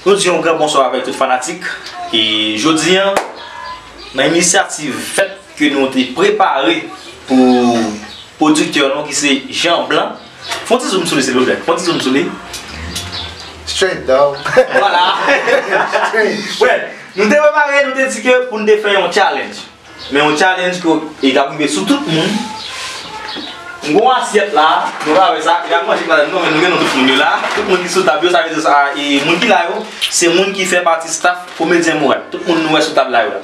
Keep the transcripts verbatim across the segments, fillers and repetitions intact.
Nou di yon gran bonswa avèk tout fanatik. E jodi a, nan inisyativ fèt ke nou te prepare pou pwodiktè nou ki se Jean Blanc. Fè yon ti zoom sou li, silvouplè. Fè yon ti zoom sou li. Straight, dog. Vwala. Straight. Wè, nou te prepare, nou te di ke pou nou te fè yon challenge. Men yon challenge ke e k ap rive sou tout moun. M gen yon asyèt la, nou ka wè sa, e ap manje ladan non, men nou gen non tout moun yo la. Tout moun ki sou tab yo, sa vle di sa, e moun ki la yo, se moun ki fè pati staff Komedyen Moral. Tout moun nou wè sou tab la yo la.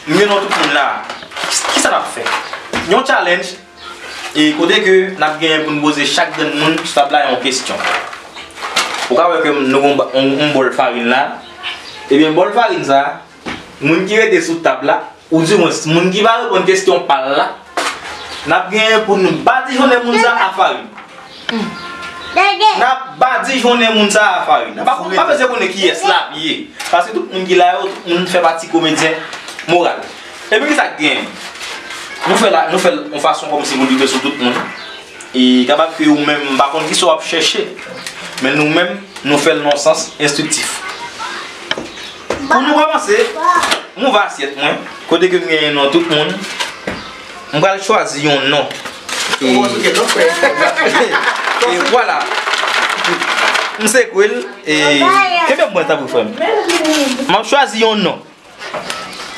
M gen non tout moun la. Kisa n ap fè? Yon challenge, e kote ke n ap genyen pou n poze chak grenn moun sou tab la yon kesyon. Ou ka wè ke nou gen yon, yon, yon bòl farin la. Ebyen, bòl farin sa, moun ki rete sou tab la, oudimwens, moun ki va reponn kesyon pa l la, n ap genyen pou n badijonnen moun sa a farin. N ap badijonnen moun sa a farin. Pa, pa bezwen konnen kiyès l ap ye. Paske tout moun ki la yo, tout moun fè pati Komedyen Moral. Epi kisa k genyen? Nou fè la, nou fè l yon fason kòmsi pou l rive sou tout moun. E kapab ke ou menm, m pa konn kisa w ap chèche, men nou menm, nou fè l nan sans enstriktif. Pou nou kòmanse, m ouvè asyèt mwen, kote ke m genyen non tout moun. M pral chwazi yon non. E, e vwala. M sekwe l, e kenbe m byen tanpri frè m. M ap chwazi yon non.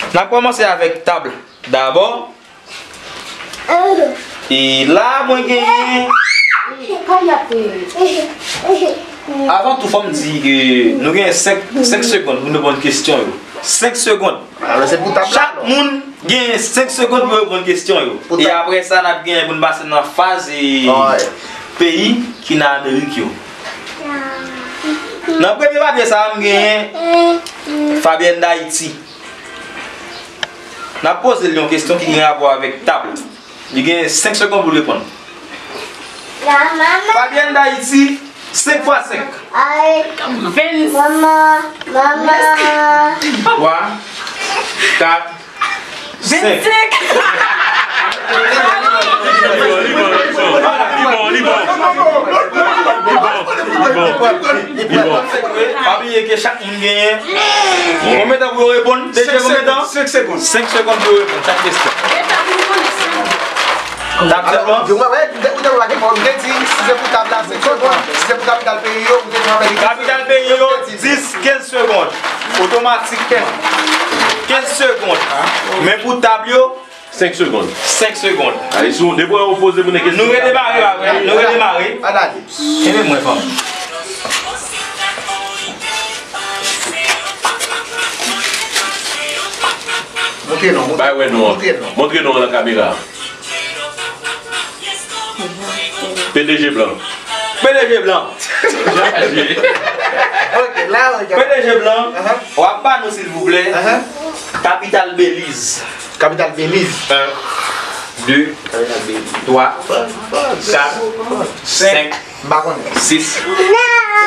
N ap kòmanse avèk Tab dabò. E la mwen genyen. Avan tou, fò m di ke nou genyen senk, senk segonn pou n reponn kesyon yo. Senk segonn. Alò, se pou tab la, Chak alò. Moun genyen senk segonn pou yo reponn kesyon yo. Pou E tab. Apre sa, n ap genyen pou n pase nan faz e Alright. Peyi ki nan Amerik yo. Nan premye papye sa a, m genyen Fabienne D'Haïti. N ap poze l yon kesyon ki gen rapò avèk tab. Li gen senk segonn pou l reponn. Fabienne D'Haïti, senk fwa senk. Vennsenk. Twa, kat, senk. Vennsenk. Li bon, li bon, li bon. Li bon, li bon. Li bon. Pa bliye ke chak moun genyen konbyen tan pou yo reponn? Deje, konbyen tan? Senk segonn. Senk segonn pou yo reponn chak kesyon. Tap sèlman? Di mwen, wè, ou te, ou te, ou te di, si se pou tab la, senk segonn. Si se pou kapital peyi yo, ou te di Amerik. Kapital peyi yo, dis, kenz segonn. Otomatikman. Kenz segonn. Men pou tab yo, Senk segonn. Senk segonn. Ay, sou, depi w poze moun kesyon. Nou redemare, pa vre? Nou redemare. Ann ale. Kenbe mwen, fanm. Montre non, montre. Bay wè non. Montre non. Montre non nan kamera. P D G blan. P D G blan. Ok, la, ok. P D G blan. Aha. W ap ba nou, silvouplè. Aha. Kapital Beliz. Kapital Beliz. Un, deux, trois, quatre, cinq, M pa konnen. Six,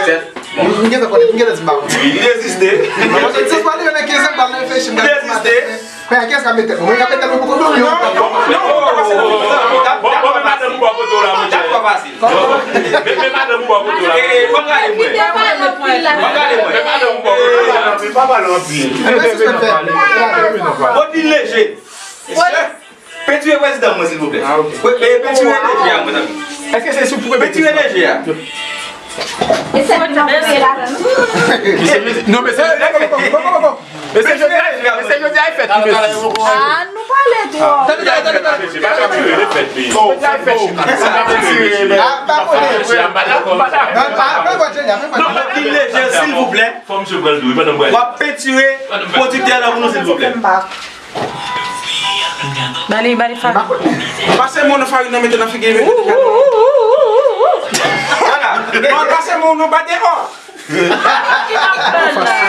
sept. M, m gentan konnen, m gentan di m pa konnen. Li reziste. Mwen se dis pale nan kenz an, m pral reflechi, m Li reziste. Men kiyès k ap mete tèt mwen? Mwen k ap mete tèt mwen pou kote w yo. Bon, bon, men madanm bò kote w la, monchè. Tap pa fasil. Men, men madanm bò kote w la. Eh, ban m gade mwen. Ban m gade mwen. Men madanm bò kote w la. Men pa pale anpil. Mwen sispann fè. Odin Leje. Pentire prezidan mwen, silvouplè. Ah, ok. Pe-, pe-, pentire D G a mwen, tanpri. Èske se sou pou Pentire D G a. E se pou nou fè la. Non, men se. Men se jodi a, men se jodi a fèt li, mesye. Ah, nou pale twòp. Tande, tande, tande, tande. Jodi a fèt li. Ah, pa konnen. M pa dakò. Non, pa, pa, pa, Jenya, pa, pa. Odin Leje, silvouplè. Fò misye pran l dou, pandan m W ap pentire pwodiktè la pou nou, silvouplè. Bali, bali, fa. Pase men w nan farin nan, mete nan figi li, mete nan. Vwala. Pase men w nan, bat dehò.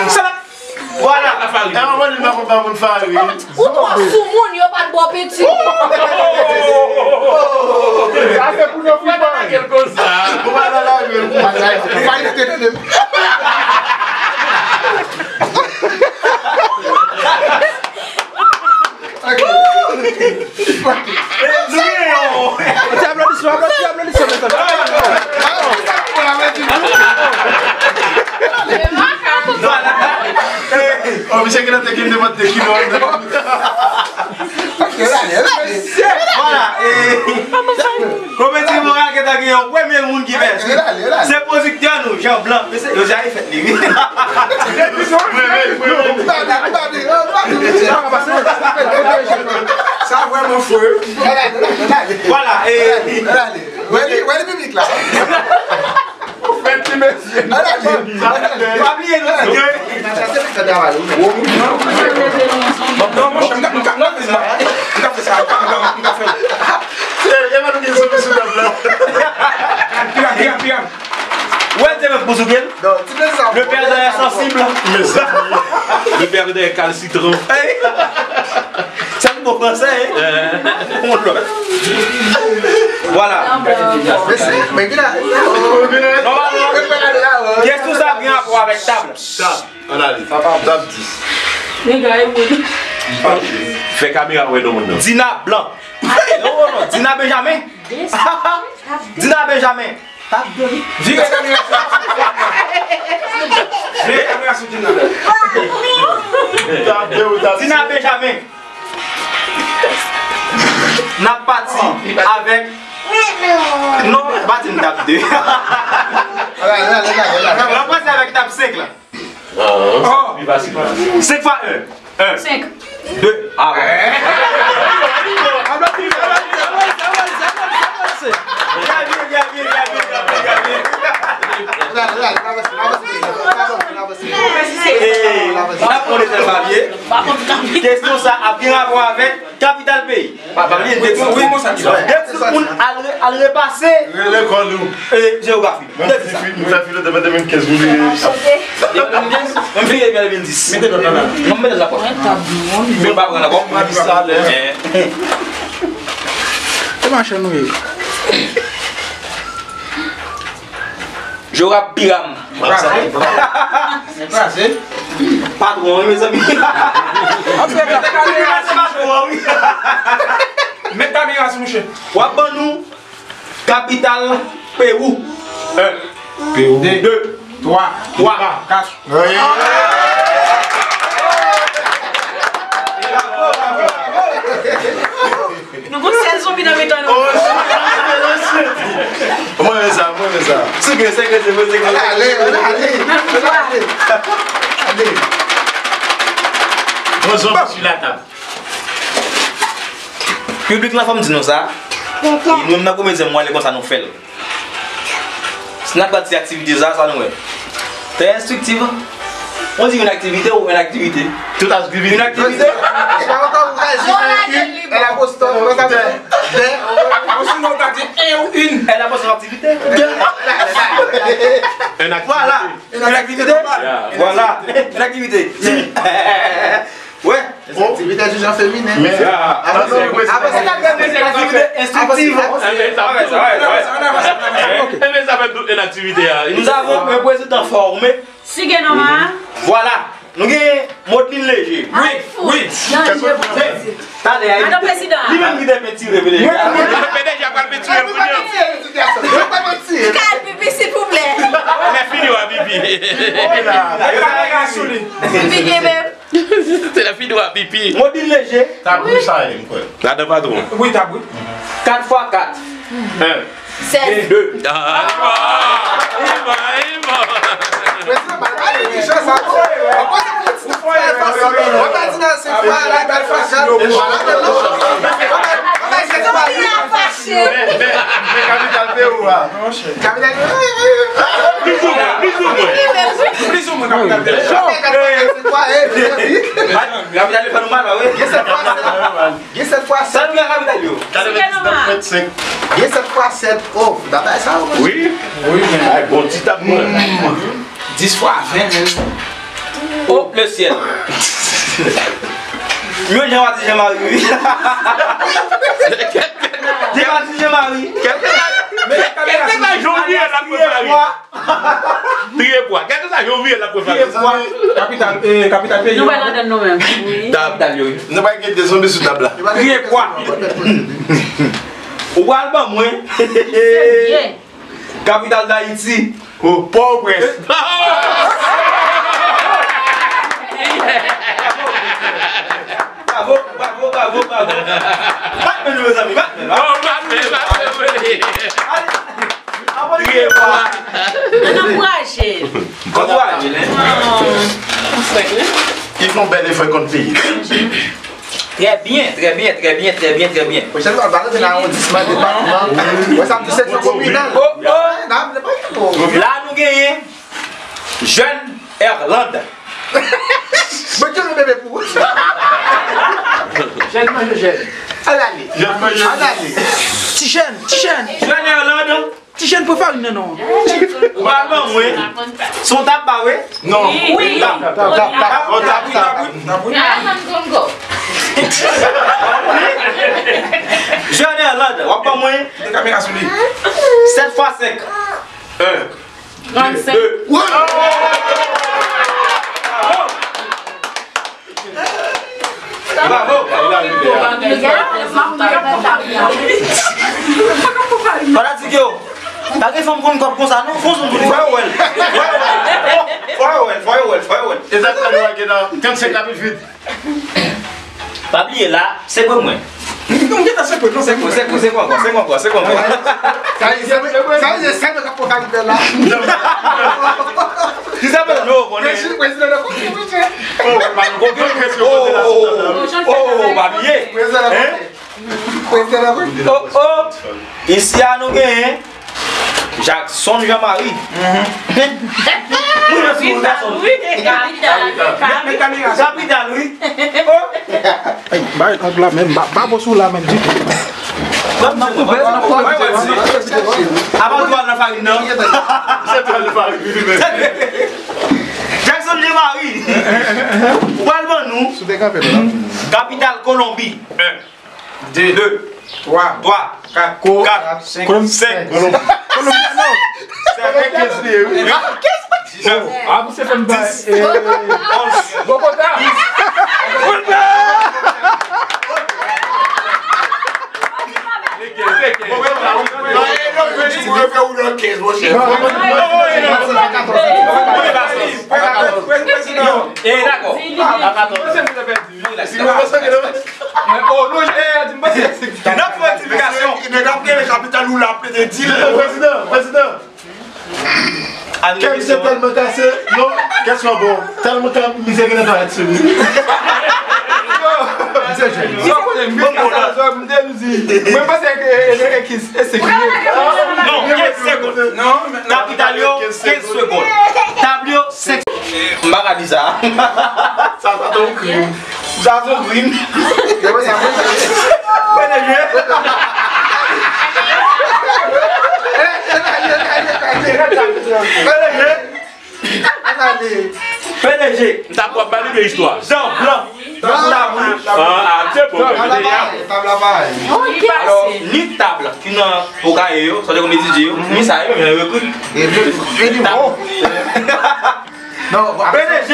Sa la. Vwala. Nan farin. Nan farin. Ou twò sou moun, yo pa t ba w penti. Sa se pou nou fè. Kel konsa. Ou pa nan lari, ou pa nan lari. Ou pa rete tande m. Ok. Ti aplodisman, aplodi, aplodisman, mesye. Se mwen Cheke nan tèt ki m te mande ki non. Ok, rale, rale. Vwala, e, Komedi Moral gentan gen yon premye moun ki pèdi. Rale, rale. Se pwodiktè nou, Jean Blanc. Mesye, yo ja fèt li, wi. Mwen menm, mwen menm. Sa vrèman fou. Vwala, e, rale. Wè li, wè li piblik la. Fè ti mesye. Pa bliye nou, non, monchè, m ka, m ka, m ka fè sa. M ka fè sa. M ka, m ka, m ka fè l. E pa nou gen zonbi sou tab la. Piga, piga, piga. Ou wè l te menm pou souke l? Le perdant est sensible. Mezanmi. Le perdant est calcitrant. Sa se bon fransè, hein? Yon lòt. Vwala. Nòmalman, kesyon sa gen rapò avèk tab. Tab. Ann ale. Tab dis. Fè kamera wè non moun nan. Dina Blanc. Non, non, non. Dina Benjamin. Dina Benjamin. Tab de wi. Vire kamera sou Dina. Vire kamera sou Dina. Tab de ou tab Dina Benjamin. N ap pati avèk. Non, pa di m tab de. N ap pati avèk tab senk la. Pi fasil la. Senk fwa en. En. Senk. De. Ah, bon. Aplodi, aplodi, aplodi, aplodi, aplodi. Byen, byen, byen. N ap pran dezyèm papye. Kesyon sa ap gen rapò avèk kapital peyi. Pa, pa bliye, depi, wi, bon, sa ki sa. Depi tout moun al re-, al repase. Rele kò nou. E, jewografi. Mwen fè filo depi de mil kenz, m vire. De mil kenz? Mwen vire de mil dis. Mete lòt la, la. Mwen mete lòt la, pòch. Mwen pa pran la, kòm mwen di sa, lè. E machann nou ye. Jorab Piram. Kraze. Kraze. Patwon, wi, mezanmi. Ap fè kraze. Kraze patwon, wi. Met kamera sou mouche. W ap ban nou kapital Pewou. En. Pewou. De. De. Twa. Twa. Kat. Nou gon sèl zonbi nan mitan nou. Oh, shit, oh, shit. Mwen renmen sa, mwen renmen sa. Seke, seke, seke, seke. Ale, ale, ale. Ale. Mwen zonbi sou latab. Piblik lan, fò m di nou sa. Nou menm nan komedyen, mwen, lè konsa nou fè l. Si n ap gad ti aktivite sa, sa nou wè. Trè enstriktif. On dirait une activité ou une activité? Tout aktivite. Une activité. L apostwòf, l apostwòf aktivite. Une activité. Vwala. Une activité. Vwala. Une activité. Wè. Aktivite di jan feminen. Apre sa, aktivite enstriktif. Enben, sa fè tout en aktivite a. Nous avons un président formé. Sige non, ma. Vwala. Nou gen Modeline Léger. Wi, wi. Talè a, madan prezidan. Li menm ki te pentire, P D G a. P D G a pral pentire l kounye a. Kal pipi, silvouplè. Lè fini w a pipi. Pipi gen menm. Se la fi dwa pipi. Modil leje. Tab rouj sa ye, m kwè. Ladan patwon. Wi, tab wi. Kat fwa kat. En. Sèz. De. Ah, e bon, e bon, e bon. Prezidan, pa pale ki jan sa. Ankò se pou ti fasil. Mwen pa di nan se fwa la, kat fwa kat. Mwen pa di nan se fwa la. Men, men, men kapital Pewou a. Kapital Pewou. Plis ou mwen, plis ou mwen. Plis ou mwen kapital Pewou. Kapital Pewou fè nou mal, wi. Gen sèt fwa sèt. Gen sèt fwa sèt. Sa nou gen kapital yo? Katrevendiznèf pwen senk. Gen sèt fwa sèt. Oh, bagay sa, wi. Wi, men. Ay, bon ti tab, mwen. Dis fwa ven, men. Oh, le ciel. Yo, Jean Baptiste Jean Marie, wi. Jean Baptiste Jean Marie. Kèlkeswa jan w vire l ap prepare. Triye pwa. Kèlkeswa jan w vire l ap prepare. Triye pwa. Kapital, eh, kapital peyi. Nou wè ladann nou menm. Wi. Tab. Kapital yo, wi. Nou pa gen de zonbi sou tab la. Triye pwa. Ou pral ban mwen. Serye. Kapital Dayiti. Oh, Pòtoprens. Kèlkeswa jan w vire l ap prepare. Batman nou, mezanmi, batman. Oh, batman, batman, batman. Ann ankouraje l. Ankouraje l, hein. Li fè yon bèl efò kont peyi. Trè byen, trè byen, trè byen, trè byen, trè byen. Pwochèn fwa, pa rete nan awondisman, depatman. Wè sa m di, se yon kominal. Oh, oh. Nan, se pa yon. La, nou genyen Jeune Erlande. Mwen te bebe pou ou. Jèn manje jèn. Ann ale. Jèn manje jèn. Ann ale. Ti jèn, ti jèn. Jeune Erlande. Ti jèn pran farin nan non. Ou pral ban mwen. Se yon tap ba wi. Non. Wi. Tap, tap, tap, tap. Oh, tap, tap, tap. Jeune Erlande, w ap ban mwen. Kamera sou li. Sèt fwa senk. Un. Trannsenk. Bravo! Bravo! Fanatik yo, pa gen fanm konn kòb konsa non, fò zòn pou li, fò yo wè l. Fò yo wè l, fò yo wè l, fò yo wè l. E sa k fè nou al gen nan trannsenk la pi vit. Pa bliye la, sekwe mwen. Non, gentan sekwe, non, sekwe. Sekwe, sekwe ankò, sekwe ankò, sekwe ankò. Sa e, sa e, sa e, sa e, sa e, sa e, la. Ki sa fè nou konnen? Prezidan, prezidan, non, konnen, mesye. Oh, pa bliye. Prezidan, prezidan. Oh, oh. Isi a nou genyen Jackson Jean Marie. Mwen nan sou gason. Kapital, kapital, wi. Oh. Bay nòt la menm, ba, ba bòs ou la menm ditou. Ban m nan koupe, nan koupe. Avan w al nan farin nan. Se pral nan farin, wi, men. Jackson Jean Marie. Ou pral ban nou. Sou te kanpe la. Kapital Kolonbi. De. De. Twa. Twa. Kat. Kat. Senk. Kolonbi. Senk. Kolonbi. Kolonbi. Sèten kenz li ye, wi. Diznèf. Ah, misye fè m bay. Onz. Bogota. Bogota. Prezidan. E dakò. A katòz. Nan pwodifikasyon. Nèg ap rele kapital ou la ap pete dil. Prezidan, prezidan. Kè misye tèlman kase, non, kè swa bon. Tèlman kè misye gentan parèt sou li. Misye jèn. Mwen panse ke e, e, e, e, e, e, non, kenz segonn. Kapital yo, kenz segonn. Tab yo, senk. M pa ka di sa. Sa, sa te yon krim. Sa se yon krim. P D G. P D G. P D G. M ta pwòp ba li de istwa. Jan blan. Tab la, wi. Ah, ah, se bon. Tab la parèy. Tab la parèy. Alò, ni tab ki nan pou kaye yo, sa te konn etidye yo, ni sa yo, men yo ekri. E li bon. Non, P D G.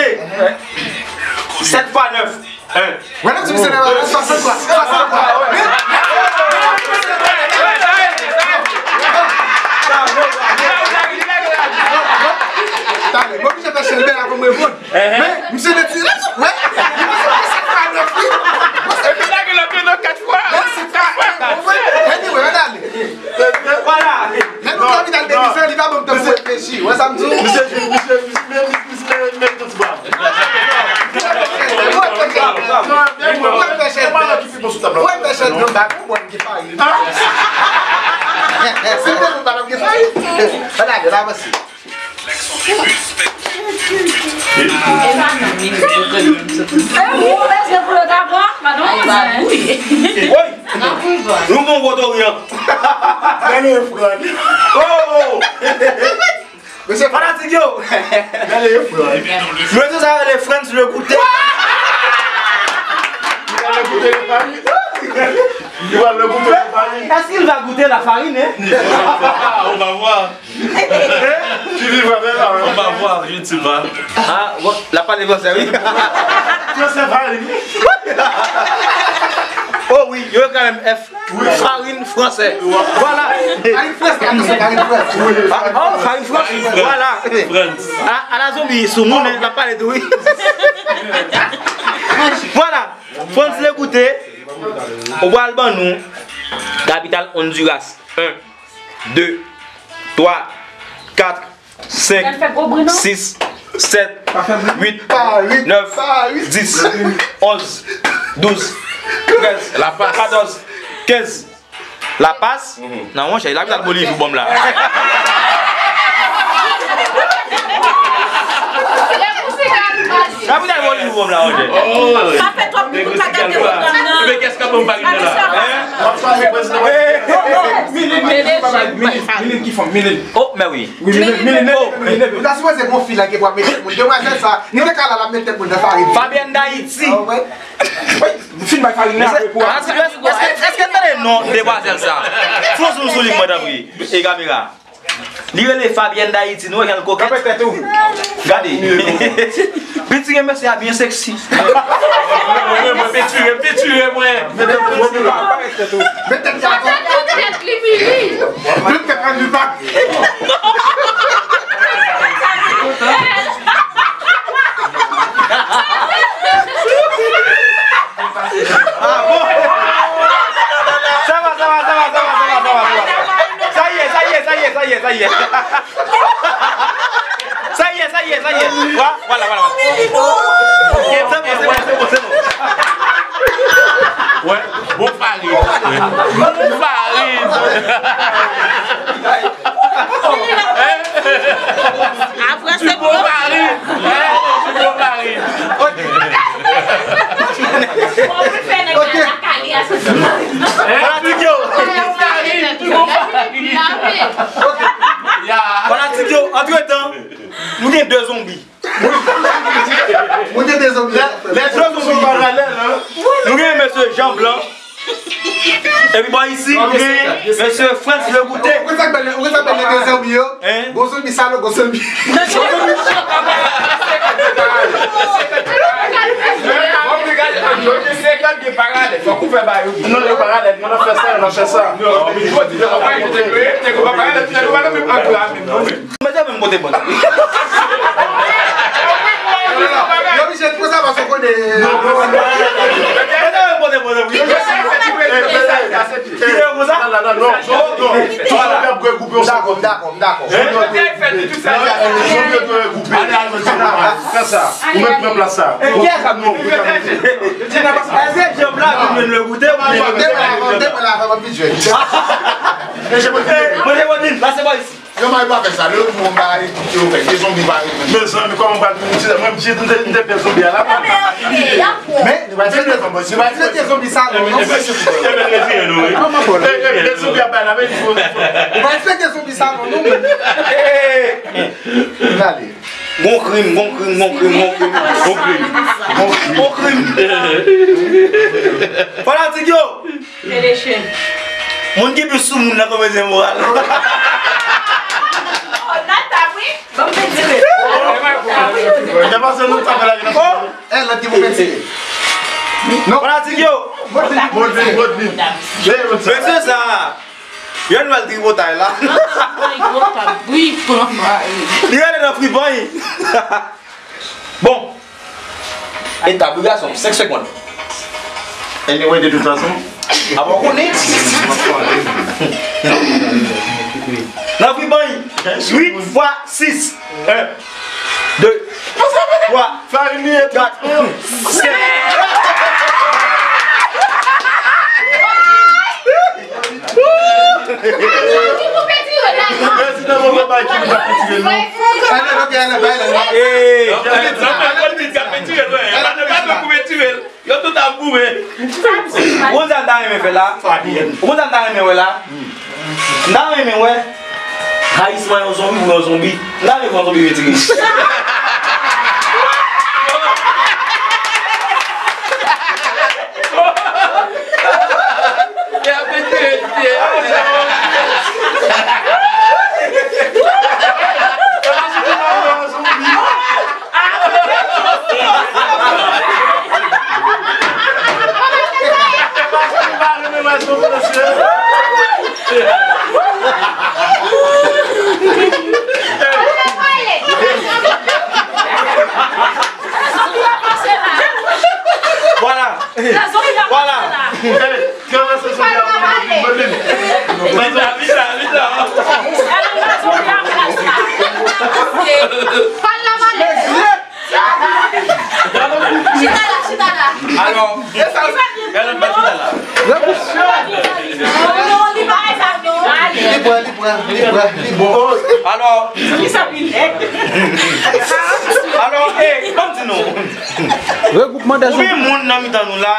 Sèt fwa nèf. Hein. Wè nan ti misye nan swasant twa, swasant twa. Talè, mwen oblije fè chèlbè la pou m reponn. Men, misye te di, wè, li panse ke se pa nèf, wi. Epi lage lòt yo nan kat fwa. Anyway, ann ale. Vwala. Lè nou kapital de mil san, li pa ban m tan pou reflechi. Wè sa m di w? Misye, misye, misye, misye, misye merite yon ti brav. Woy! Nou bon kote w ye. Oh! Mesye fanatik yo. Gade yo, frè. Mesye sa rele Frantz le Goûter. Li pral le goûter le farine. Li pral le goûter le farine. Est-ce qu'il va goûter la farine, hein? On va voir. Tu vivras bien là, hein. On va voir, je ne sais pas. Ah, bon, la pale fransè, wi. Fransè farine. Oh wi, yo kanmenm F. Farine fransè. Vwala. Farine fransè, atansyon, farine fransè. Ah, oh, farine fransè. Vwala. Frantz. A, a la zonbi, sou moun, hein, l ap pale tou, wi. Vwala. Frantz le Goûter. Ou pral ban nou kapital Honduras. En, de, twa, kat, senk, sis, sèt, uit, nèf, dis, onz, douz, trèz, katòz, kenz. La Paz? Non, monchè, lapital Bolivi, bon, la. Lapital Bolivi, bon, la, monchè. Sa fè twòp moun pa gade pwogram nan. Milin, Milin, Milin ki fanm, Milin. Oh, mè wi. Wi, Milin, Milin, Milin, Milin. Ou ta sipoze gon fi la ki pral mete moun. Demwazèl sa, ni te ka la, l ap mete moun nan farin. Fabienne d'Haïti. Ah, wè. Wi, fin bay farin nan apre pou. Èske, èske, èske, èske tande non demwazèl sa? Fon zoom sou li, mwen, tanpri. E kamera. Li rele Fabienne d'Haïti, nou wè jan l koket. Kanpe tèt ou. Gade. Pitire mesye a byen seksi. Mwen, mwen, mwen, pitire, pitire, mwen. Mete tèt li, Mili. Mete tèt li, Mili. Ah bon? Sa va, sa va, sa va, sa va, sa va, sa va, sa va. Sa y est, sa y est, sa y est, sa y est, sa y est. Sa y est, sa y est, sa y est. Voilà, voilà, voilà, voilà. Ok, c'est bon, c'est bon, c'est bon, c'est bon. Ouais, bon pari. Bon pari. Apre se bon pari. Hein? Bon pari. Fanatik yo. Fanatik yo, antretan, nou gen de zonbi. Nou gen de zonbi. Lè, lè zonbi paralèl, hein. Nou gen mesye Jean Blanc. Epi bò isi, nou gen mesye Frantz Le Goute. Ou konn sa k bèl, ou konn sa k bèl nan de zonbi yo? Hein? Gon zonbi salon, gon zonbi. Senkant gen paralèl, fòk ou fè ba yo. Non, yo paralèl, yo nan fè sa, yo nan fè sa. Non, men jodi a, ou pa jete dwe, nèg ou pa paralèl, nèg ou pa nan menm angle a menm, non, men. Mwen te menm pote bòn. Yo oblije fè sa paske w konnen. Mwen te menm pote bòn, wi. Kite yo konsa? Non, non, non. Tout sa ap regwoupe yon sèl kote. Dakò, dakò. Hein? Tout sa ap regwoupe. Fè sa. Ou mèt pran plas sa. Kiyès ap nou? Èske djòb la vin jwenn Le Goute? Mwen la, mwen la, mwen la, mwen la, mwen la. Mwen te bon din, pase bò isi. Yo, mari pa fè sa. Lè yo di mwen bagay, yo fè. De zonbi pa ret menm. Mezanmi, kòman m pral vin isit? Mwen, m te, m te, m te pè zonbi a la. Men, nou pa di, nou pa di zonbi sa, non. Ebyen, ebyen, retire nou, wi. Kòman fò la? E, e, de zonbi a bay la, men, fò, fò. Ou pa respekte zonbi sa, non, non, men. Gade. Gon krim, gon krim, gon krim, gon krim. Gon krim. Gon krim. Gon krim. Fanatik yo! Telechen. Moun ki plis sou moun nan komedyen moral. Oh, Nata, wi. Ban m pedi. Devan se nou ta fè la. Oh, eh, lòt ki pou pedi. Non. Fanatik yo. Modlin, Modlin, Modlin. Mesye sa. Yo n wè l tripotay la. Tripotay, wi, pran mari. Li rele nan fripay. Bon. Eta pou gason, senk segonn. Anyway, de tout fason. Apa w konnen? Nan fripay. Uit fwa sis. En, de, twa, kat, senk. Prezidan mwen pa ki pou ta retire nou. Hey! Yo tout ap goumen. Ou konn sa m ta renmen fè la? Ou konn sa m ta renmen wè la? M ta renmen wè rayisman yon zonbi pou yon zonbi. M ta renmen fè yon zonbi retire. Alò, e sa, gade lòt bèl chita la. Li pran, li pran, li pran, li bon. Alò, alò, e, ban m di nou. Regroupman de ou gen moun nan mitan nou la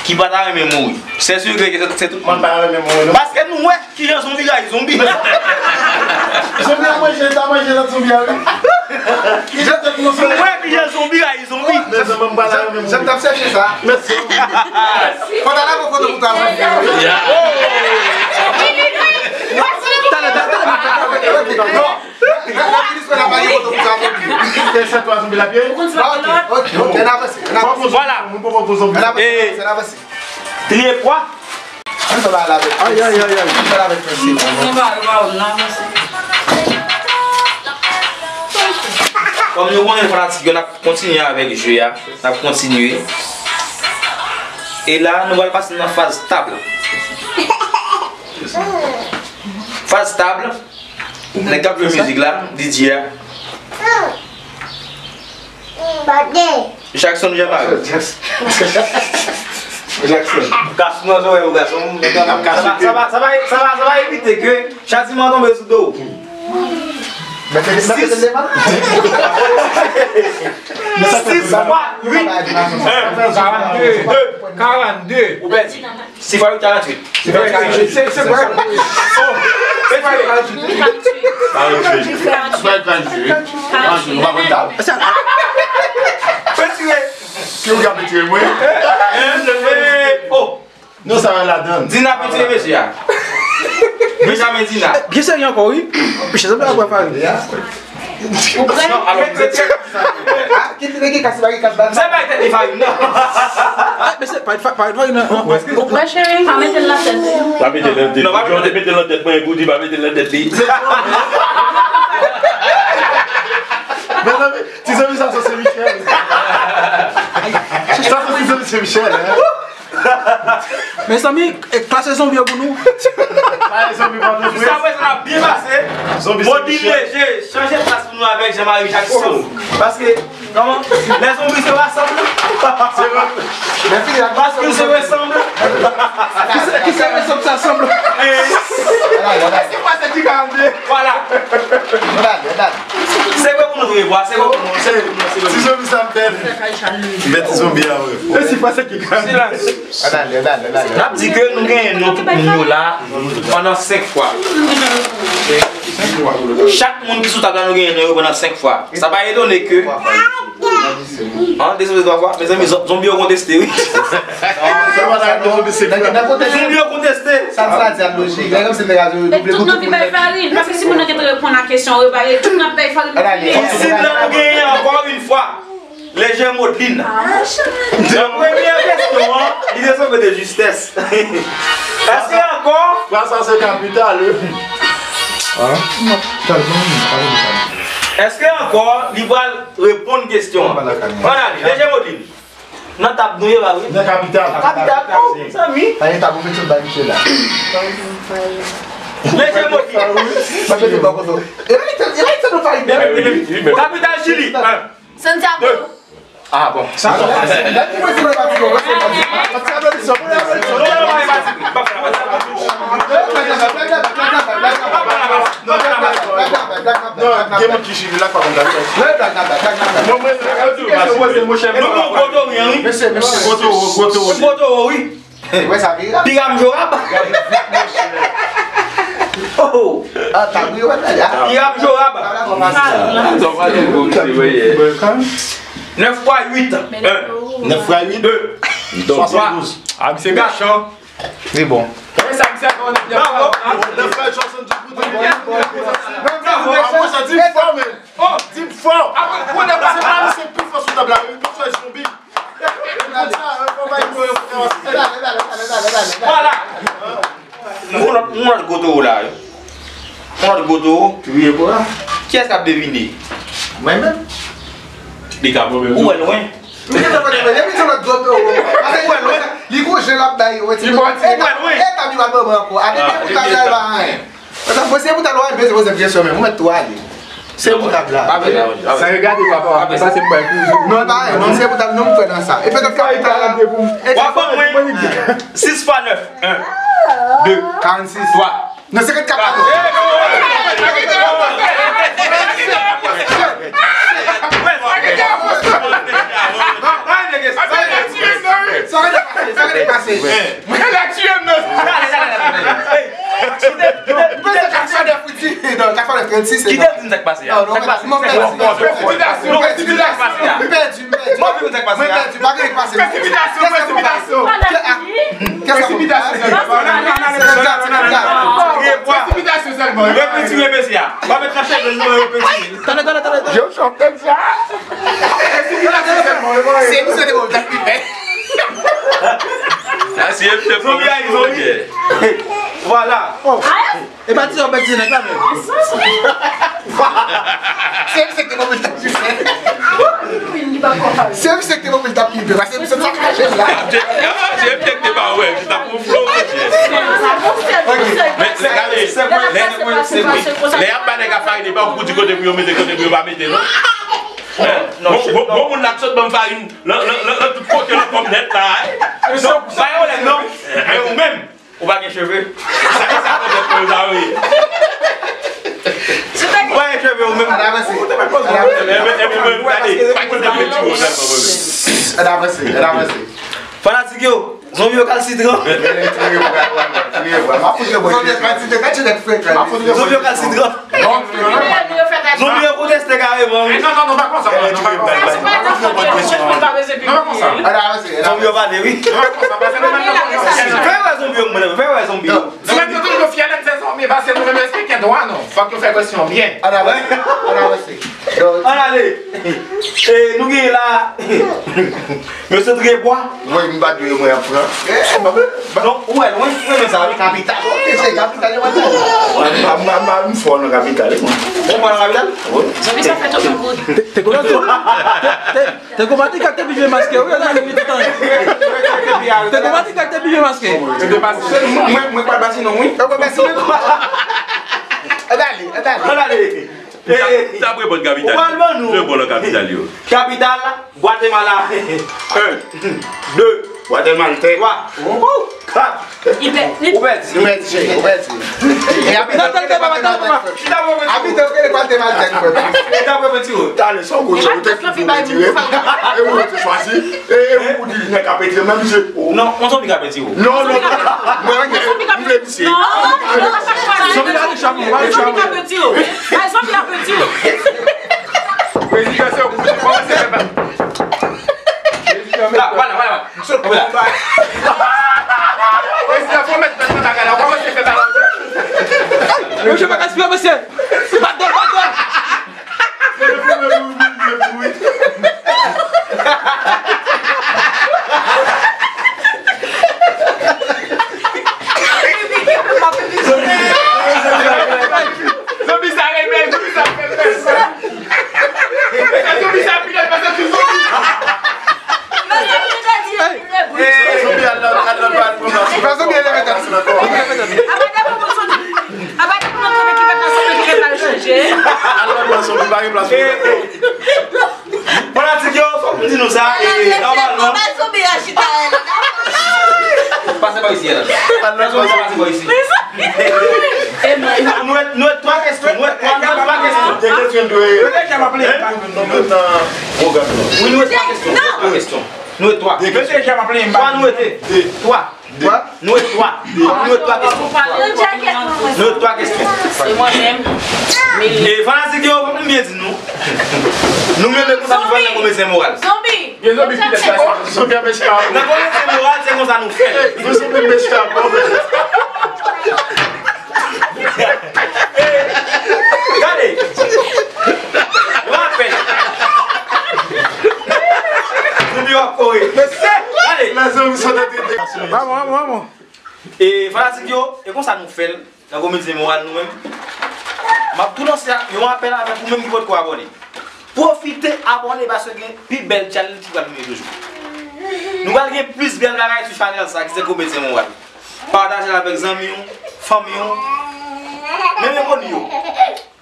ki pa ta renmen mouri. Se sire ke se, se tout moun. Mwen pa renmen mouri, non. Paske nou wè kijan zonbi rayi zonbi. Zonbi a manje, ta manje lòt zonbi a, wi. Kijan tèt nou fè. Nou wè kijan zonbi rayi zonbi. Mezanmi, mwen pa ta renmen mouri. Jan m t ap chèche sa. Mèsi. Fò ta lage foto pou ta zonbi a, wi. Talè, talè, talè. Ok, non. Nan, nan, nan, minis mwen ap pale foto pou sa, pou li. Se sèt twa zonbi la, byen? Ok, ok, ok, n avanse, n avanse. Vwala. Mwen poko pou zonbi. N avanse, n avanse, n avanse. Triye pwa. Ann fè bagay la avèk. Ay, ay, ay, ay. Ann fè l avèk mèsi. Kòm nou konnen fanatik yo, n ap kontinye avèk jeu a. N ap kontinye. E la, nou pral pase nan faz tab. Faz tab. Nèg k ap jwe mizik la, D J a. Jackson Jean-Marie. Jackson. Gason nan zòrèy ou gason. Sa va, sa va, sa va, sa va evite ke chatiman tonbe sou do w. Sis, sis, twa, uit, en, karannde. Ou pèdi. Sis fwa uit, karanntuit. Se, se vre. Oh, se vre. Karanntuit. Karanntuit. Karanntuit. Karanntuit. Ou pa konn tab? Retire. Ki ou ka retire mwen? Oh. Non, sa va ladan. Dina retire mesye a. Benjamin Dina. Byen serye ankò, wi. Mesye, sa va pran farin. Ou prè? Non, alò, mwen te tcheke sa. Ah, ki tire ki kas, pa ki kas, ba. Se pa tèt de farin, non. Ah, men se pa, pa, pa farin, non. Ou prè, cheri? Pa mete l nan tèt. Pa mete l nan tèt. Non, pa mete l nan tèt. Yo te mete l nan tèt mwen, epi w di pa mete l nan tèt li. Mezanmi, ti zanmi sa, se Michel. Sa, se ti zanmi, se Michel, hein. Mezanmi, e klase zonbi yo pou nou. Klase zonbi pou nou. Jiskaprezan, n ap byen pase. Zonbi Modin Leje, chanje plas pou nou avèk Jean-Marie Jackson. Paske, kòman? Lè zonbi se rasanble. Paske se rasanble. Ki se, ki se rasanble, sa sanble. Eh. Eske pa se ki karannde? Vwala. Se vre pou nou, se vre pou nou, se vre pou nou, se vre pou nou. Ti zonbi sa m pèdi. M pèdi zonbi a, wi. E si pa se ki karannde? Silans. N ap di ke nou genyen non tout moun yo la pandan senk fwa. Chak moun ki sou tab la, nou genyen non yo pandan senk fwa. Sa pa etone ke, an, de zonbi twa fwa. Mezanmi, zon-, zonbi yo konteste, wi. Zonbi yo konteste. Sa sa di ap lojik. Lè kòm se nèg a double tout moun bay farin. Paske si moun nan gentan reponn a kesyon, yo ba yo tout nan bay farin. Isit la, nou genyen ankò yon fwa. Leje Modlin. Nan premye kesyon an, li te sanble de justès. Èske ankò? Fraz sa se kapital, wi. Èske ankò li pral reponn kesyon an? Ann ale, Leje Modlin. Nan tab nou ye, ba wi. Nan kapital. Kapital. Oh, zanmi. Leje Modlin. Kapital Chili. Santiago. Ah bon. Sa, sa, sa, sa. Lè ki mwen di mwen pa di non, mwen se pa di. Ti aplodisman, ti aplodisman. Non, non, non, pa di, pa di, pa di. Non, gen moun ki Chili la, pa konn sa. Non, mwen, nou bon kotorin, wi. Mesye, mesye. Koto, koto. Koto, wi. Wè sa, Piram. Piram Jorab. Oh. Ah, ta bri wè la. Piram Jorab. Nèf fwa uit. En. Nèf fwa uit. De. Swasann douz. Ah, misye mechan. Li bon. Wè sa, misye fè yon nèf fwa uit, swasann douz pou tout. Bravo. Ah, mwen sa di fò, men. Oh, di m fò. Apre, kounye a, se pa misye pi fò sou tab la, wi, misye zonbi. Vwala. Yon lòt, yon lòt gwo towo la, wi. Yon lòt gwo towo. Triye pou la. Kiyès k ap devine? Mwen menm. Li ka bon menm. Ou wè lwen. Li gen tan konn mwen, epi se lòt gwo towo. Paske ou wè lwen. Li gon jan l ap bay, ou wè ti. Li bon, ti. Ou wè lwen. E tab li pa ban ankò. A depi ou tab la, li pa anyen. Mwen se pou ta lwen, bezwen poze m kesyon, men ou mèt tou ale. Se pou tab la. Pa vle. Sa regade papa, w ap pase m bay kouzou. Non, pa, non, se pou tab, non, m kwè nan sa. E petèt kapital la. W ap ban mwen sis fwa nèf. En, de, karannsis. Twa. Non, senkant kat. Sa ka pase, sa ka pase. Mwen la tiye m nan. Mwen se kat fwa nèf, wi, di. Non, kat fwa nèf, trannsis. Kite l di m sa k pase a. Sa k pase? Presipitasyon, presipitasyon. M pèdi, m pèdi. Mwen pèdi, pa gen k pase. Presipitasyon, presipitasyon. Presipitasyon, sèlman. Presipitasyon, sèlman. Repetire mesye a. Pa met nan cheve l, non, repetire. Tande, tande, tande, tande. Yo, chòk tèt sa. Presipitasyon, sèlman. Se misye de bon, tak pi pè. Sa se M T zonbi a, zonbi. Vwala. E pa ti yo bèt ti nèg la menm. Se misye ki te mobile tap pipè. Se misye ki te mobile tap pipè. Paske misye sa kache la. Se misye ki te ba wè, ki tap yon flow. Men, men gade, lè, lè y ap ba nèg a farin, e pa ou pou di kote pou yo mete, kote pou yo pa mete, non. Bon, bon, bon, moun la k sot ban m farin, nan, nan, nan, nan tout kote, nan pòm nèt la, eh. Non, pa yon lè, non. Men ou menm. Ou pa gen cheve? Sa, sa, sa, sa, sa, sa, wi. Ou pa gen cheve ou menm? Ann avanse. Ann avanse. Ann avanse, ann avanse. Fanatik yo, zonbi yo kalsitran. Zonbi yo kalsitran. Zonbi yo konteste kareman, wi. Non, non, non, pa konsa. Non, pa konsa. Ann avanse. Zonbi yo pale, wi. Non, pa konsa. Fè wè zonbi yo, mwen, fè wè zonbi yo. Nou menm nou toujou fyè lè n fè zonbi, paske nou menm nou respekte dwa nou. Fòk nou fè kwèsyon byen. Ann avanse. Ann avanse. Ann ale. E, nou genyen la. Mesye Trebwa. Wi, m pa di yo mwen ap pran. Non, ou wè, mwen, mwen renmen sa, wi. Kapital. Ok, se kapital, yo, mwen. M, m, m, m fò nan kapital, wi, mwen. Ou fò nan kapital? Wi. Zanmi, sa fè tout moun kouri. Te, te, te, te, Te gon matika k te pi byen maske, wi, ann ale, wi, tout tan. Te gon matika k te pi byen maske. Mwen, mwen pa bati non, wi. Ann ale, ann ale. Ann ale. Sa, sa reponn kapital. Ou pral ban nou. Se bon nan kapital yo. Kapital, Gwatemala. En, de, Gwatemaltè. Twa. Kat. Ou pèdi. Ou pèdi. Ou pèdi. E abitan yo rele Gwatemaltè. Abitan yo rele Gwatemaltè. Chita pou yo retire. Talè, sa w gwo chè, ou te fou pou retire. E ou te chwazi. E, e ou di nèg ka pete menm se ou. Non, yon zonbi ka pete ou. Non, non. Mwen, mwen vle misye. Zonbi la di chamo, la di chamo. Zonbi ka pete ou. Ay, zonbi ka pete ou. Prezidan, se ou ki kòmanse fè pa. Prezidan, la, vwala, vwala. Sot pou la. Prezidan, fò mèt mèt nan bagay la, w kòmanse fè bagay. Mesye pa ka espire, mesye. Bat dòl, bat dòl. Zonbi sa rebèl, zonbi sa rebèl. Mesye, tout sa pi nèt pase tout zonbi. Mesye, tout sa di, rebèl. Zonbi al nan, al nan bal pou nan. Fè zonbi eleve tèt li. Apa de pou moun zonbi. Apa de pou moun zonbi ki mèt nan zonbi ki gen mal chanje. Al nan bal zonbi, pa gen plas pou nou. Fanatik yo, fòk m di nou sa, e, nòmalman. Pase pa isi, Elan. Pase pa isi. E, nou, nou, nou, nou, twa kesyon, nou, twa, nou, twa kesyon. De kesyon, de. Yo deja m ap leve. Wi, nou, twa kesyon, nou, twa kesyon. Nou, twa. Yo deja m ap leve. Twa, nou, twa. Nou, twa. Nou, twa kesyon. Nou, twa kesyon. Se mwen menm. E fanatik yo, fòk nou byen di nou. Nou menm, e konsa nou fè nan komedyen moral. Zonbi. Gen zonbi ki lèd, zonbi a mechan. Nan komedyen moral, se konsa nou fè. Ey, nou zonbi mechan. Gade. Rapèl. Zonbi w ap kore. Gade. Vamos, vamos, vamos. E fanatik yo, e konsa nou fè l. Nan komedyen moral nou menm. M ap tou lanse yon apèl avèk ou menm ki potko abòne. Pwofite abòne paske gen pi bèl challenge ki pral vini toujou. Nou pral gen plis bèl bagay sou chanèl sa ki se komedyen moral. Pataje l avèk zanmi w, fanmi w, menm enkoni yo.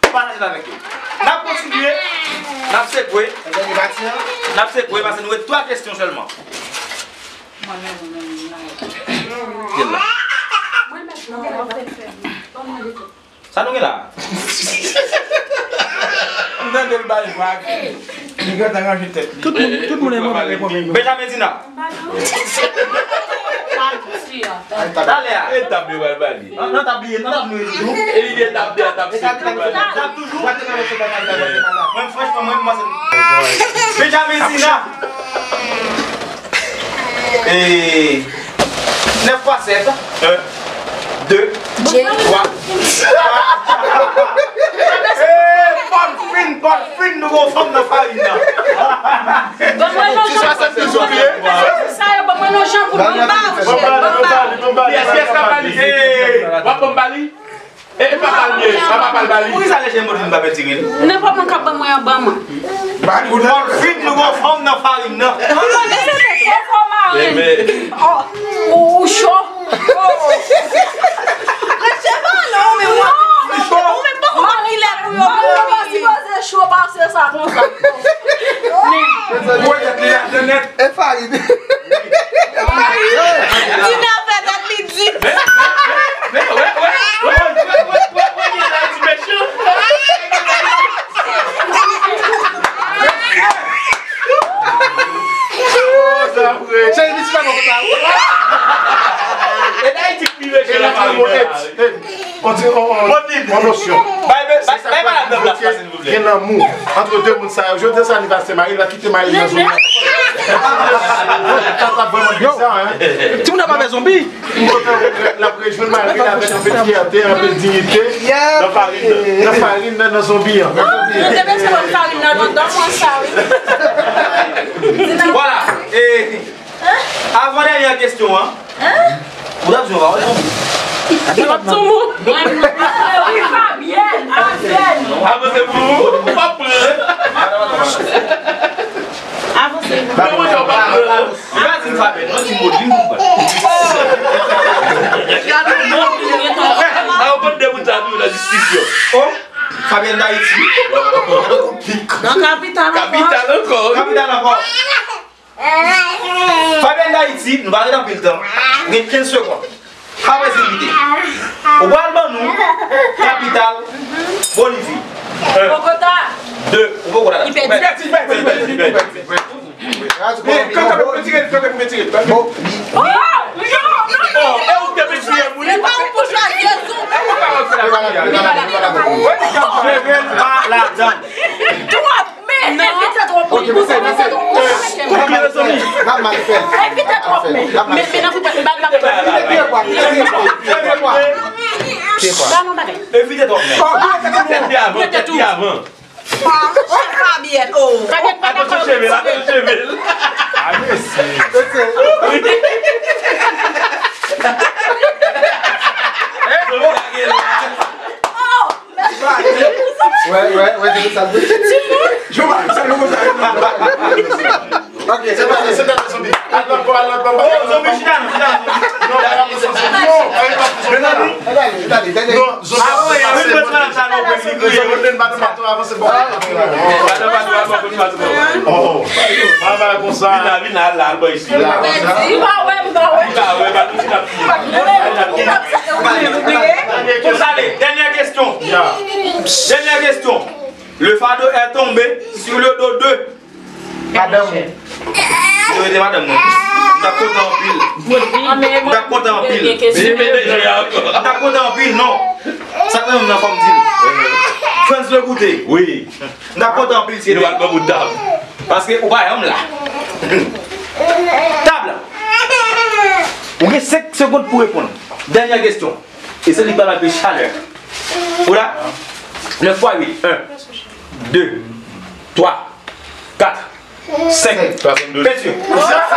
Pataje l avèk yo. N ap N ap sekwe. N ap sekwe paske nou ret twa kesyon sèlman. Kèl la? Sa nou gen la? M tande l bay vag. Li gentan ranje tèt li. Tout moun, tout moun renmen vag. Benjamin Dina. Talè a. E tab yo pral bali. Nan, nan tab li ye, nan tab nou ye toujou. E li gen tab de a, tab senk yo pral bali. Tab toujou. Mwen, franchman, mwen, mwen, se Benjamin Dina. E nèf fwa sèt. De, twa. Fòm fin, fòm fin, nou gon fanm nan farin nan. Ban mwen yon jan pou sa yo, ban mwen yon jan pou nou ba, monchè, ban ba. Yes, yes, ka bali. W ap ban m bali? E, e pa bal ye, pa, pa bal bali. Poukisa lè Jemodin pa pètire l? Nenpòt moun k ap ban mwen an, ban mwen. Bali ou nan. Fòm fin, nou gon fanm nan farin nan. Ou cho. Rete pa non, men ou cho. Ou menm poko konn kilè pou yo. Ou pa sipoze cho pase sa konsa. Mwen tèt li la nèt. E farin. Dina fè tèt li di. Men, men, men, wè, wè, wè, wè, gen la ti mechan. Cheri, li ti pa konn sa. E Dayiti ki pi mechan nan Paris. On ti, on, on, on nosyon. Bay, bay, bay, bay madanm la, silvouplè. Gen lanmou ant de moun sa yo. Jodi a se anivèsè mari l, l ap kite mari l nan zòn nan. Sa t ap vrèman bizar, hein. Timoun nan pa fè zonbi. Yon kote l ap rejwenn mari l avèk anpil fyète, anpil diyite. Nan farin nan, nan farin nan, nan zonbi an. Yo te mete mwen farin nan lontan, mwen sa, wi. Vwala. E, avan dènyè kesyon an, ou t ap di yon pawòl, non? Mwen, mwen, mwen, wi, Fabyèn, Fabyèn. Avanse pou ou, ou p ap pran. Avanse pou ou. Mwen, mwen, w ap pran. Li pa di m Fabyèn, non, Jemodin pou mwen. Gade yon moun ki gen tan. Sa yo konn de moun sa tou nan diskisyon. Oh, Fabyèn Dayiti. Nan kapital ankò. Kapital ankò. Kapital ankò. Fabyèn Dayiti, nou pa ret anpil tan. Gen kenz segonn. Apre se kite. Ou pral ban nou kapital Bolivi. Bogota. De, ou Bogota. Li pèdi. Li pèdi, li pèdi, li pèdi. Men, kankan, retire l, kankan, retire l. Oh, non, non, non. Oh, e ou te retire moun. Se pa ou pou chwazi, Jezi. Jeve l pa ladan. Twòp men. Evite twòp men. Ok, mesye, mesye. Koupe, mezanmi. N ap mal fè l. Evite twòp men. Men, men nan foupa, li ba, li ba. Evite twòp men. Evite twòp men. Ba non bagay. Evite twòp men. Tèt li avan, tèt li avan. Fabyèn, oh. Fabyèn pa dakò. Attention cheve l, attention cheve l. Ah, mesye. Wè, wè, wè, se sa l di. Jovan, sa nou konn sa. Ok, se pa, se pa zonbi. Al lòt bò, al lòt bò. Oh, zonbi, chita, chita. Non, pa zonbi. Non, pa zonbi. Mezanmi. Gade, gade, gade. Non, zonbi. Ah, wi, wi, wi, wi, wi. Zonbi, pa nan bato, avanse bò. Oh, oh. Travay konsa. Vin la, vin la, al la, al bò isi. Li pa wè, li pa wè. Li pa wè, pa nou ti n ap. Konsa, ale, dènyè kesyon. Dènyè kesyon. Le fardeau est tombé sur le dos de Madanm ou. Yo rete madanm mwen. M t ap kontan anpil. M t ap kontan anpil. M t ap kontan anpil, non. Sa k nan menm nan fò m di l. Frantz Legoute. Wi. M t ap kontan anpil si se li. Nou al pran bout tab. Paske ou pa janm la. Tab la. Ou gen senk segonn pou reponn. Dènyè kesyon. E se li k pral anpil chalè. Ou la? Nèf fwa uit. En, de, twa, kat, senk. Swasanndouzouz. Peinture. Sa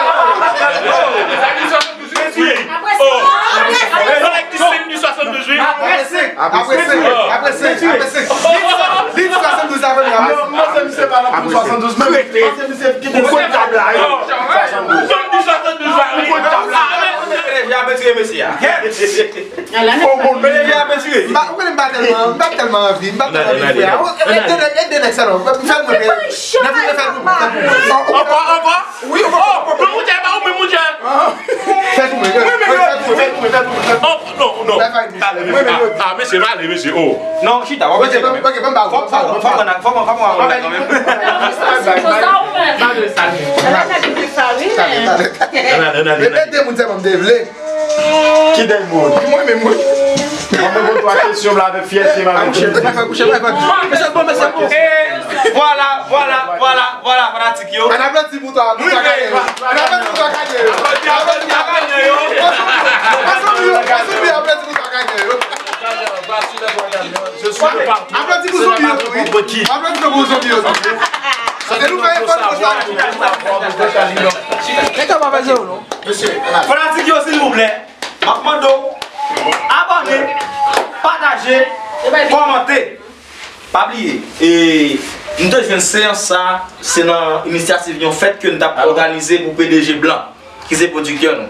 ki swasanndouzouz? Peinture. Oh. Mezanmi, ki senn di swasanndouzouz? Apre senk. Apre senk. Apre senk. Apre senk. Li di swasanndouzouz la premye. Non, non, se misye pa nan pou swasanndouzouz menm. Se misye ki te sou tab la. Swasanndouzouz. Senn di swasanndouzouz la. Ou konn tab la. Deja ap retire mesye a. Kèt! Ala nèg sa. Mesye a ap retire. M pa, ou konnen m pa tèlman, m pa tèlman anvi, m pa tèlman anvi fè a. Ede nèg, ede nèg sa non. Fè l mwen. Nèg mwen fè l pou mwen, fè l pou mwen. Ankò, ankò. Wi, ankò. Oh, non, monchè, pa ou menm, monchè. Fè l pou mwen. Wi, men fè l pou mwen, fè l pou mwen, fè l pou mwen. Oh, non, non. Fè fay. Ah, mesye, pa ale, mesye, oh. Non, chita, w ap retire kanmenm. Ok, ban m ba ou. Fò, fò, fò, fò, fò, fò, fò, fò, kanmenm. Sa ou menm. Ala nèg sa, wi, men. Ede moun sèlman m te vle. Ki dèy moun? Mwen menm, wi. Mwen, mwen poze twa kesyon la avèk fyète, m avèk fyète. Mwen fè kouche, mwen fè kouche. Mesye, bon, mesye, bon. Vwala, vwala, vwala, vwala, fanatik yo. Ann aplodi pou twa, pou twa Kanye yo. Ann aplodi pou twa Kanye yo. Aplodi pou twa Kanye yo. Ansanm yo, ansanm yo, aplodi pou twa Kanye yo. Aplodi pou zonbi yo tou, wi. Aplodi pou zonbi yo tou. Se nou fè efò nou konsa. Nèg yo pa fè zye yo, non. Fanatik yo, silvouplè, m ap mande w abòne, pataje, kòmante. Pa bliye, e, nou te jwenn seyans sa, se nan inisyativ yon fèt ke nou t ap òganize pou P D G Blan, ki se pwodiktè nou.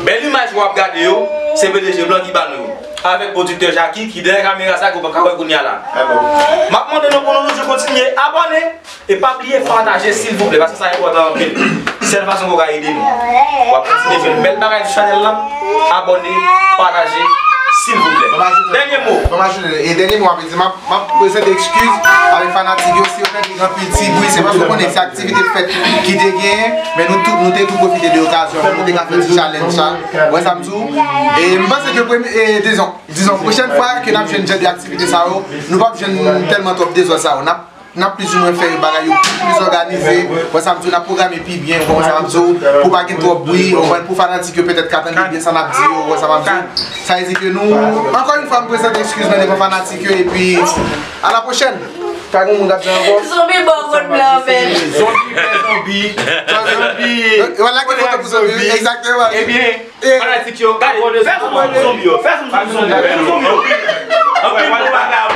Bèl imaj w ap gade yo, se P D G Blan ki ba nou yo. Avèk pwodiktè Jacky ki dèyè kamera sa ke w pa ka wè kounye a la. M ap mande nou pou nou toujou kontinye abòne e pa bliye pataje silvouplè, paske sa enpòtan anpil. Sèl fason pou w ka ede nou. W ap kontinye jwenn bèl bagay sou chanèl la. Abòne, pataje, silvouplè. Dènye mo. Ban m ajoute, e dènye mo, m ap di, m ap M ap prezante ekskiz avèk fanatik yo si yo tande gen anpil ti bri, se paske w konnen se aktivite fèt ki te genyen, men nou tout, nou te tou pwofite de okazyon pou nou te ka fè ti challenge sa. Ou wè sa m di w? E m panse ke premye, e dizon, dizon, pwochèn fwa ke n ap jwenn jan de aktivite sa yo, nou p ap jwenn tèlman twòp dezòd sa yo. N ap, n ap plizoumwen fè bagay yo plis òganize. Ou wè sa m di w? N ap pwograme pi byen, ou konprann sa m ap di w? Pou pa gen twòp bri, ou konprann, pou fanatik yo petèt ka tande byen sa n ap di yo, ou wè sa m ap di w? Sa vle di ke nou, ankò yon fwa, m prezante ekskiz mwen devan fanatik yo, epi a la pwochèn. Pa gen moun k ap di ankò. Zonbi bò kòd blan, men. Zonbi fè zonbi. Zonbi. Wala ki foto pou zonbi, egzakteman. Ebyen, fanatik yo, gade, fè zonbi yo, fè zonbi yo, fè zonbi yo. Anpil bon bagay ap